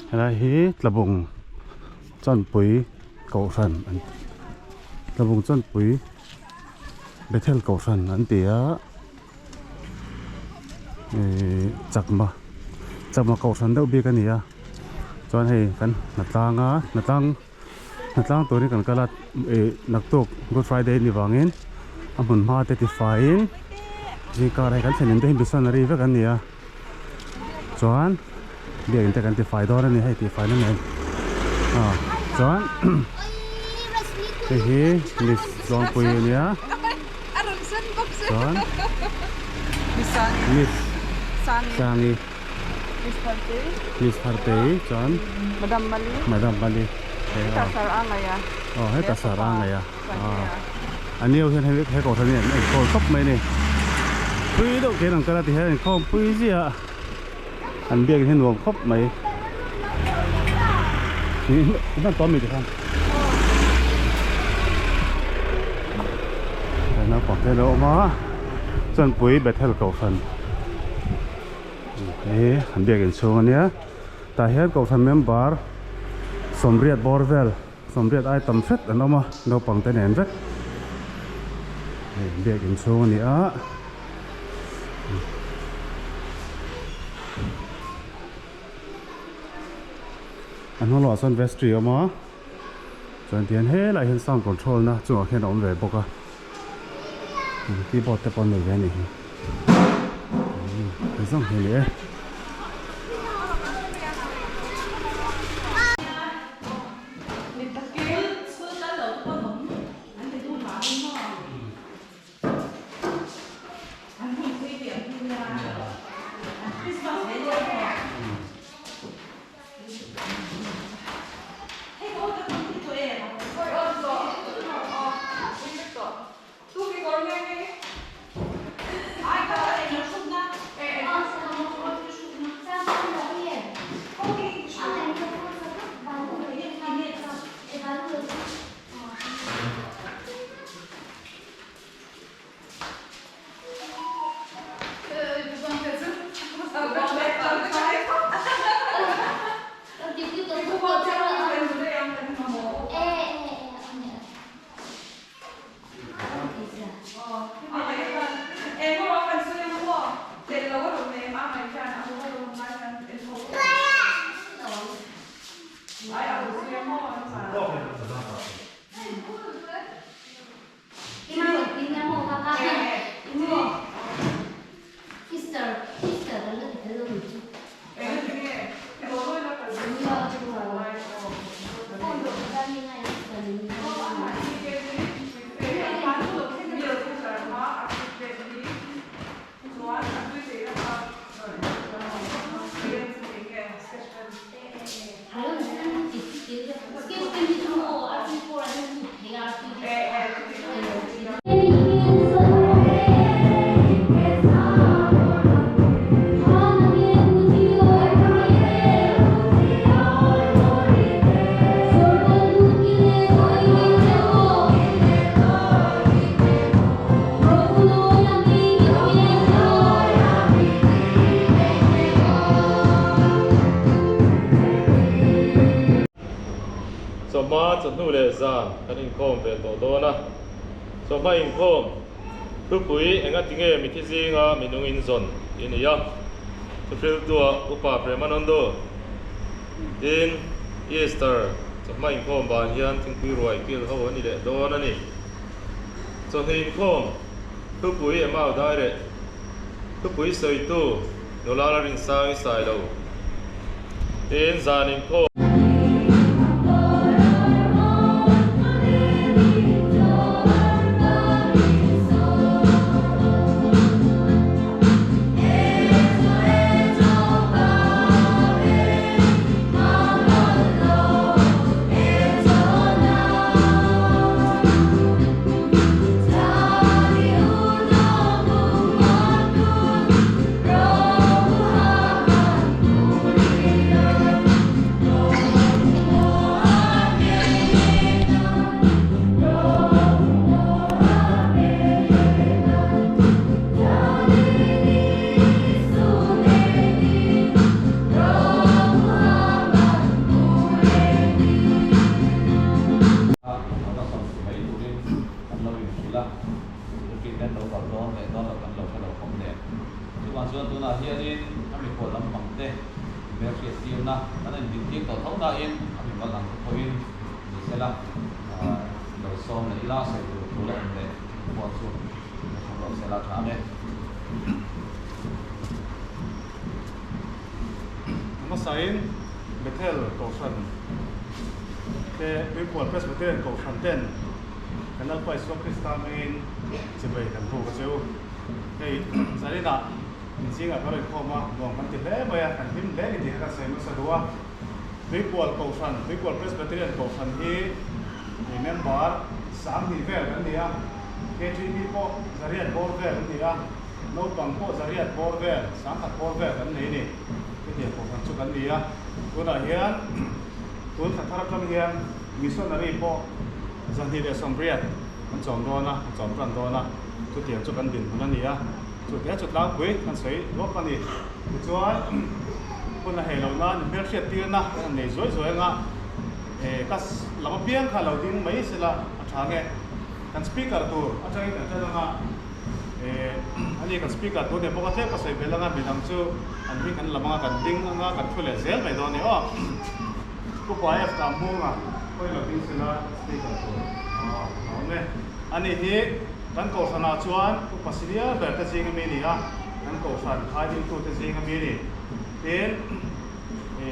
Helai hi Tlabung Chawnpui Kohhran an Tlabung Chawnpui Bethel Kohhran an ti a ihh chakma chakma kohhran deuh bik a ni a chuan hei kan hnatlang a hnatlang hnatlang turin kan kal a ih naktuk good friday ni vangin a hmun hma te tifaiin zingkar hei kan thlen in te hi missionary vek an ni a chuan biakin te kan tifai dawn a ni hei tihfai na nen ah chuan hei hi miss Tluangpui a nia chuan miss Sangi. Miss Thartei chuan Madam Mali Madam Mali Heta sar a ngaih a Aw heta sar a ngaih a aw a nio hian hei he kohhran hi an enkawl tawp mai a ni pui deuh ke an kal a ti hian inkhawm pui ziah a an biak in hi nuam khawp mai in hman tawh ami tikhan naupang te an lo awm a chuan pui Bethel kohhran. Hei an biak inchhung a nia tah hian kohhran member sawmriat bawr vel sawmriat ai tam hret an awm a naupang te nen vek hei biak inchhung a ni a a hnung lamah chuan vestry a awm a chuan tihian helaiah hian sound control na chungah khian a awm ve bawk a. Keyboard te pawh an nei ve a nih hi hei zawng hi a ni e. Chawhma chawhnu leh zan kan inkhawm ve tawh dawn a, chawhma inkhawm thupui enga tinge mithi zinga minung in zawn tih a ni a, thuhriltuah Upa Premanando tin Easter chawhma inkhawm ban hian thingpui ruai kil ho a ni leh dawn a ni. Chawhnu inkhawm thupui Emau Daireh thupui sawitu Nula la rinsang i sai lo. Tin zan inkhawm. Hmelhriattirna kan indintir tawh tho nain a mimal ang te pawhin ni sela lo sawm leh ila sawi tur thu la awm leh pawh chu ka hre lo sela tha ang e. Hmasain Bethel Kohhran te Tuipual Presbyterian Kohhran ten kan Lalpa Isua Krista hmingin chibai kan buk a che u. Hei zaninah Inzingah ka rawn khawm a, nuam kan ti hle mai a, kan hlim hle ni tih kha kan sawi hmasa duh a. Tuipual Kohhran, Tuipual Presbyterian Kohhran hi mi member 2000 vel kan ni a, KTP pawh zariat bawr vel an ni a, naupang pawh zariat bawr vel, 1000 bawr vel kan nei ni. Hetiang Kohhran chu kan ni a, tunah hian tun thla thar atang hian missionary pawh 280 kan chawm dawn a, kan chawm tan dawn a, chutiang chu kan dinhmun a ni a. Chute chu tlangpui kan sawi duap a ni. Tichuan, hun a hei loh nan hmelhriattirna kan han nei zuai zuai anga, ka lam apiang kha lo ding mai sela a tha nge. Kan speaker tur atangin kan ṭan anga, ani kan speaker tur nen bawk a tlem ka sawi belh anga, midang chu an hming kan lam anga kan ding anga kan thu leh zel mai dawn a ni aw. Pu Paef Kamhmunga pawhin lo ding sela speaker tur a awm e. Ani hi. Kan kohhranah chuan upa senior ber te zing ami a ni a, kan kohhran khaidingtute zing ami a ni. Tin,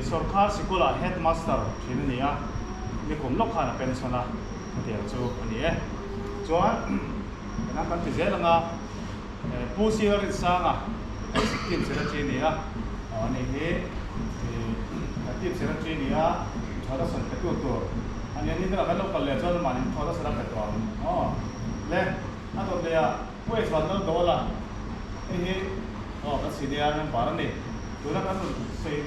sorkar sikulah headmaster thin a ni a, nikum lawk khan a pension a, hetiang chu a ni e. Chuan, kan kan ti zel anga Pu Sir Rinsanga team secretary a ni a, ani hi kan team secretary a ni a, thawhna sawn pe tu tur a ni a, ni dangah kan lo kal leh chuan mahni thawhna sawn a pe tawh ang aw. Le a dawt leh ah Pu Eichhuan Lal Dawl a, hei hi aw kan senior member a ni, tuna kan rawn sawi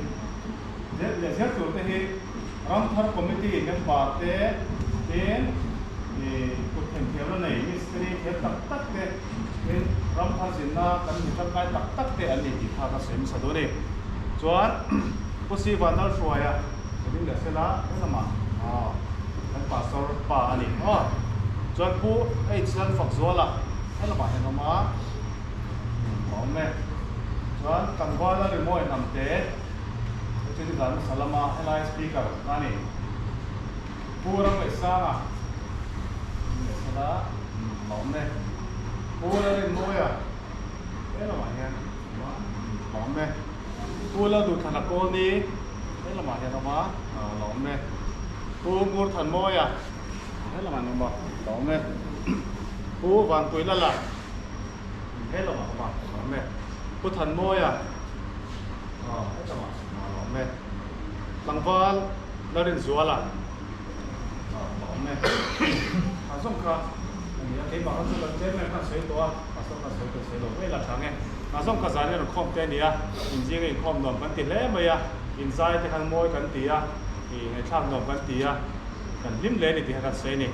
zel leh zel tur te hi Ramthar committee member te tin ih kut themthiamna nei mistiri thiam tak tak te tin Ramthar zinna kan mi tangkai tak tak te an ni tih kha ka sawi hmasa duh a ni. Chuan Pu Siva Nalhruaia ka ding leh sela helamah aw kan pastor pa a ni aw. Chuan Pu H Lalfakzuala helamah hian awm a a awm e. Chuan Tlangvala Rimawi Hnamte chu nizan hmasa lama helai speaker ka ni. Pu Ramngaihsanga leh sela a awm e. Pu Lalrinmawia helamah hian a awm e. Pu Lalduhthana Kawlni helamah hian a awm a, a awm e. Pu Ngurthanmawia helamah hian a awm a, a awm e. Pu Vanpuilala helamah a awm a, a awm e. Pu Thanmawia helamah a awm e. Tlangval Larinzuala a awm e. A zawng kha a ni a, keimah kha chu kan tlem em khan sawi tawh a, pastor khan sawi tawh sawi lo mai la tha nge. A zawng kha zan in rawn khawm te a ni a, inzinga inkhawm nuam kan ti hle mai a, inzai te khan mawi kan ti a, ih ngaihthlak nuam kan ti a, kan hlim hle a ni tih kha kan sawi a ni.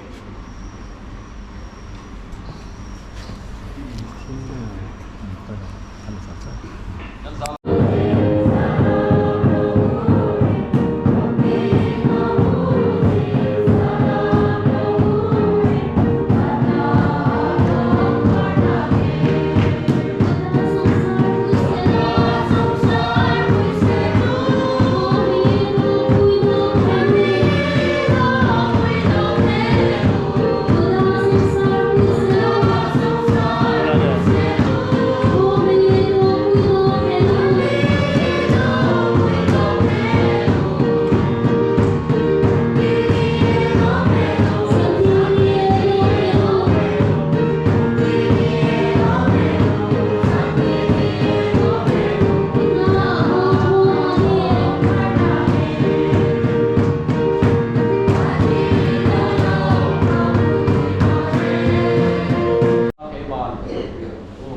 Keiman ka sawi ang chu.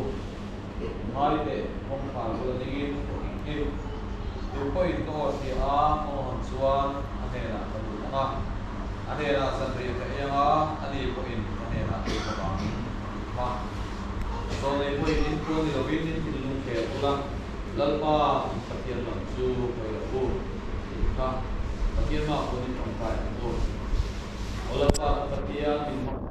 Ngai teh kawngkhar bula dingin ka king hi. Tu pawhin ka aw hria a, ka aw han chuan a hnenah ka lut ang a. A hnenah zanriah ka ei ang a, ani pawhin ka hnenah ei bawk ang a tih kha. Zawnei pawhin in puan ni lovin in thinlung khel ula, Lalpa in Pathian lam chu hawi rawh u tih kha Pathian mah pawn in tawngtai ang u. Aw Lalpa kan Pathian min hmang.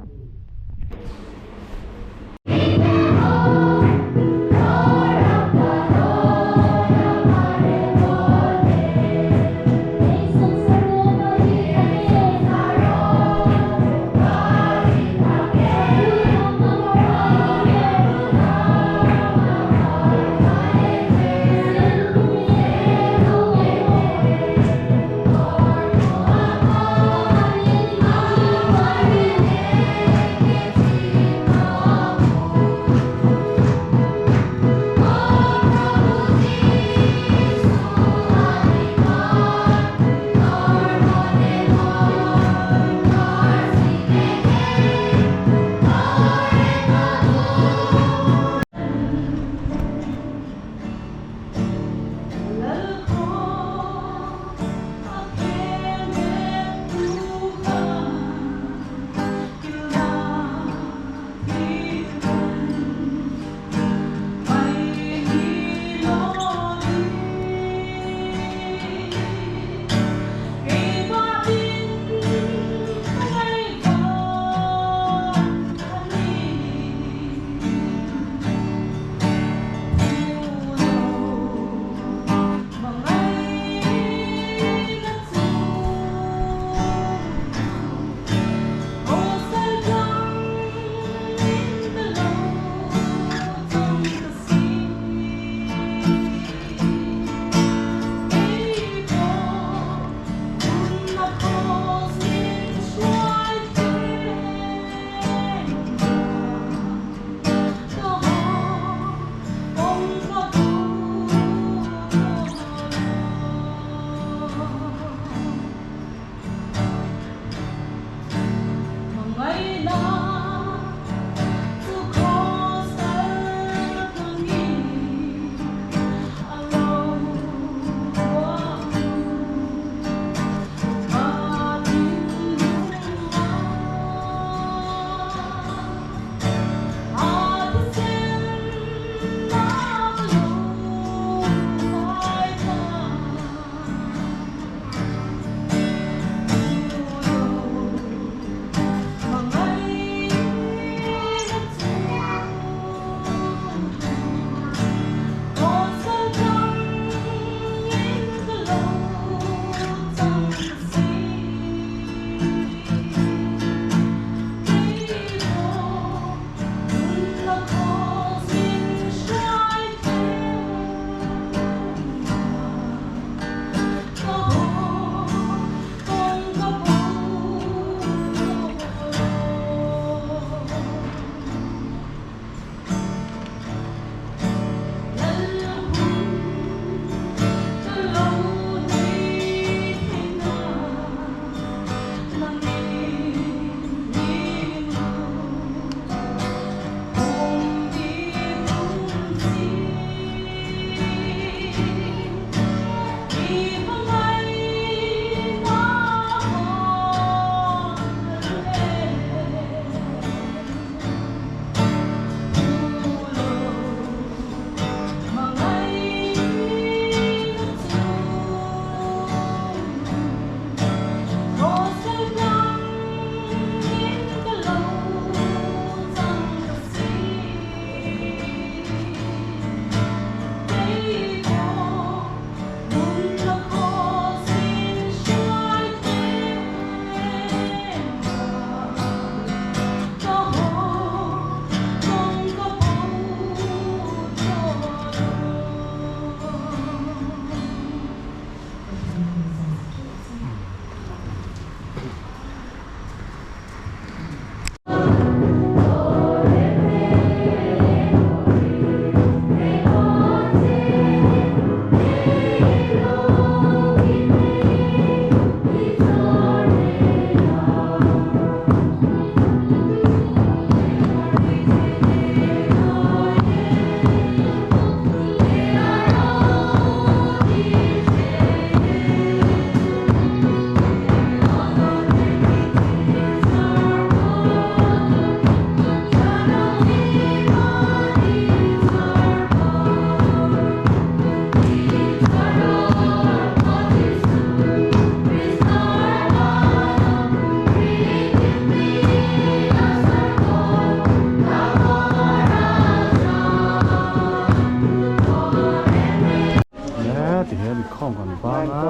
bang a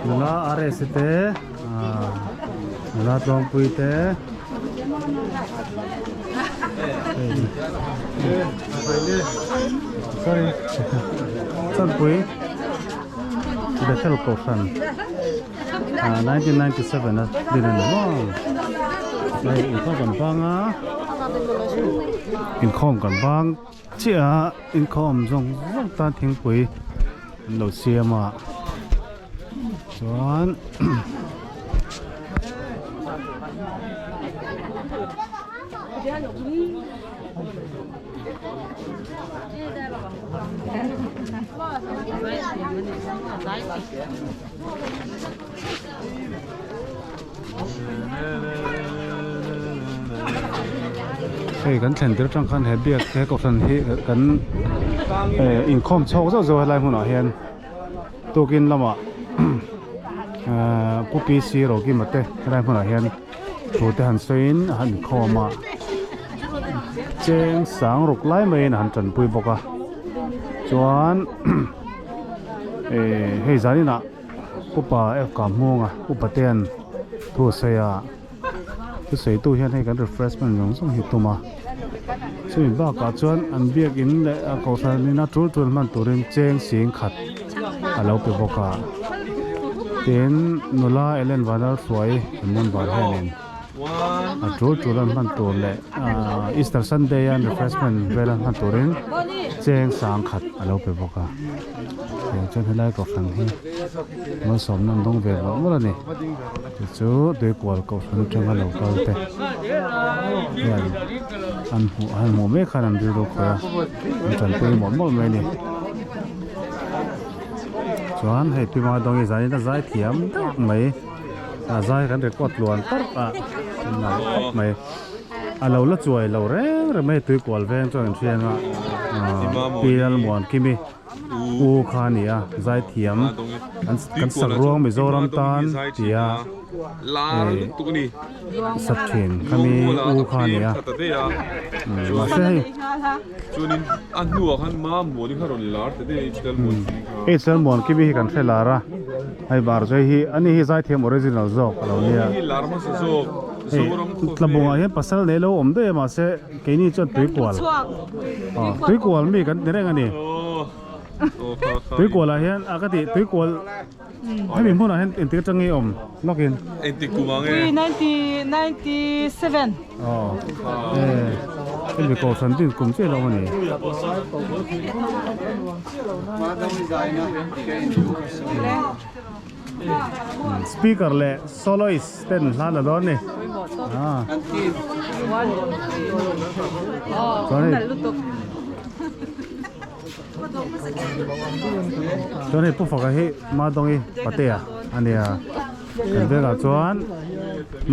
nula RS te nula Tluangpui te sorry Chawnpui Bethel Kohhran 1997 a din a ni maw hei inkhawm kan bang a inkhawm kan bang chiah a inkhawm zawng zawng tan thingpui an lo siam a chuan Hei kan thlen tir atang khan he biak he kohhran hi kan eh inkhawm chhawk zauh zauh helai hmunah hian tukin lamah eh Pu PC Rokima te helai hmunah hian thu te han sawiin a han inkhawm a cheng sang ruk lai maiin a han tanpui bawk a chuan eh hei zaninah upa F ka hmung a upa te an thu a sawi a thusawi tu hian hei kan refreshment zawng zawng hi tum a chumi bakah chuan an biakin leh a kohhran ina tul tul hman turin cheng sing khat a lo pe bawk a tin nula Ellen Vanlalhruai an member hianin a tul tul an hman tur leh ahh Easter Sunday a refreshment vel a hman turin cheng sang khat a lo pe bawk a tiang chuan helai kohhran hi malsawmna an dawng ve mawlh mawlh a ni ti chu tuikual kohhran atanga lo kal te hian an hmuh an hmuh mek khan an rilru khawih a an tanpui mawlh mawlh mai a ni chuan hei pi Madongi zanin a zai thiam deuh mai. A zai kan record tluan tarh a nalh khawp mai a lo la chuai lo reng reng mai tui kual veng chuan kan hriang a pi Lalmuankimi u kha a ni a zai thiam kan sak ruang Mizoram tan tia eh sat thin khami u kha a ni a mahse hei hei Lalmuankimi hi kan hre lar a. Hei bar chu hei hi ani hi zaithiam original zawk a lo nia. Hei tlabungah hian pasal nei lo awm daih a mahse keini chuan tuikual aw tuikual mi kan ti reng a ni. Tuikualah hian a ka tih tuikual hemi hmunah hian engtik atang nge awm lawkin. Aw e hemi kohhran din kum chiah lo a ni. Speaker leh soloist ten hla la dawn ni. Chuan hei Chuan hei Pu Faka hi Madawngi Patea a nia. Kan vengah chuan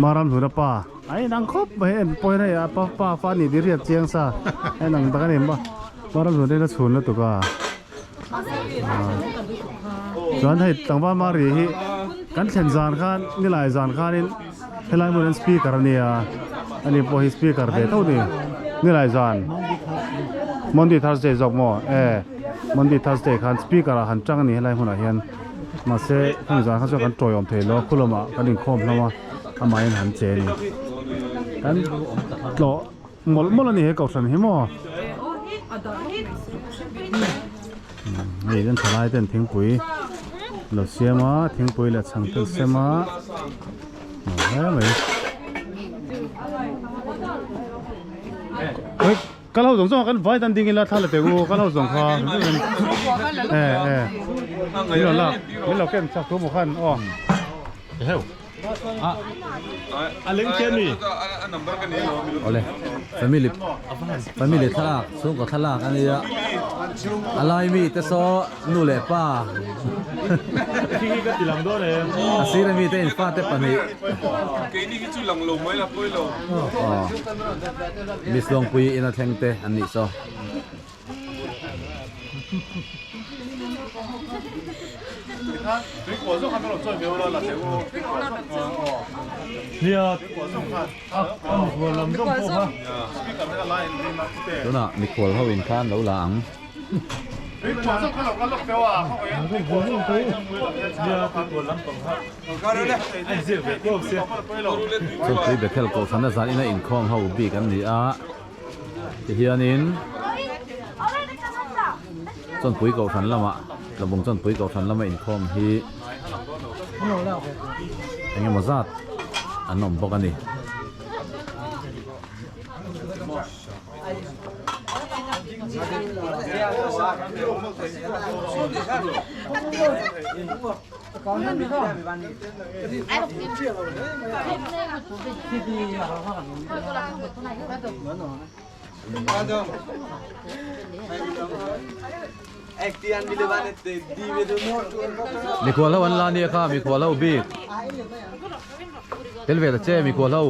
Maramhluna pa A inang khawp mai en pawh hian hei a pa pa fa nih tih hriat chiang sa a inang tak a ni maw maram hlun te chhun lutuk a chuan hei tlangval mari hi kan thlen zan khan nilai zan khanin helai hmun an speaker a nia ani pawh hi speaker ve tho a ni nilai zan Monday Thursday zawk maw e Monday Thursday khan speaker ah han tang a ni helai hmunah hian mahse hemi zan kha chuan kan tawiawm thei lo khulawmah kan inkhawm hlawm a. Amahin han che a ni. Kan tlawh mawlh mawlh a ni he kohhran hi maw. Hei kan thalai ten thingpui lo siam a thingpui leh chhang ten sem a hle mai. Kal ho zawng zawng a kan vai dan ding ila thla la teh u kal ho zawng kha e e min lo lak min lo ken chak thu maw khan aw heu a leng chian mi awle family family thlalak chhungkaw thlalak a nia a lai mi te saw nu leh pa a sir ami te in fate pahnih aw Miss Lawngpui ina thleng te an nih saw. Tunah mikhual ho in khan lo la ang. Chawlhpui Bethel Kohhrana zan ina inkhawm ho bik an ni a, tihianin Chawnpui Kohhran lamah Tlabung Chawnpui Kohhran lama inkhawm hi eng emaw zat an awm bawk a ni. Mikhual ho an la nia kha mikhual ho bik tel ve ta che mikhual ho.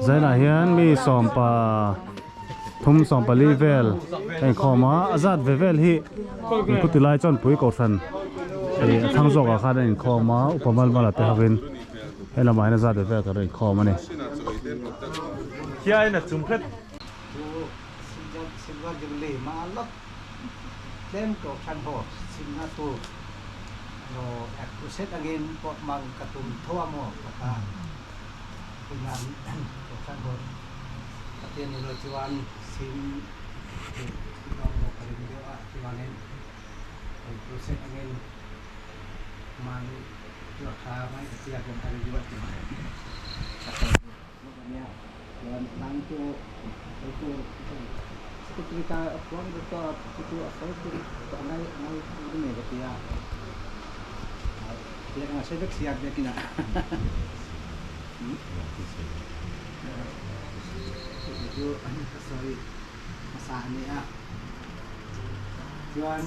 Zainah hian mi sawmpa thum sawmpali vel a inkhawm a a zat ve vel hi inkhawti lai chuan pui kohhran ih a thlang zawkah khan a inkhawm a upa malmala te hovin he lamah hian a zat ve vel kan rawn inkhawm a ni. Silver Jubilee hma lawk tlem kohhran ho simna tur lo ek crusade angin pawh hmang ka tum tho a maw ka kha tunah kohhran ho Pathian ni lo chuan sim duh dawn lo ka ring deuh a chuvangin kan crusade angin hmang chu a tha mai ka tia kan a ring ruah tih ka sawi duh bawk a nia. Chuan tlang chu sawi tur secretary kha a puang ber tawh a chu chu a sawi tur a ngai ngai tur a ni ka ti a biak anga sawi vek si a biakin ah chu chu ka sawi hmasa a ni a chuan.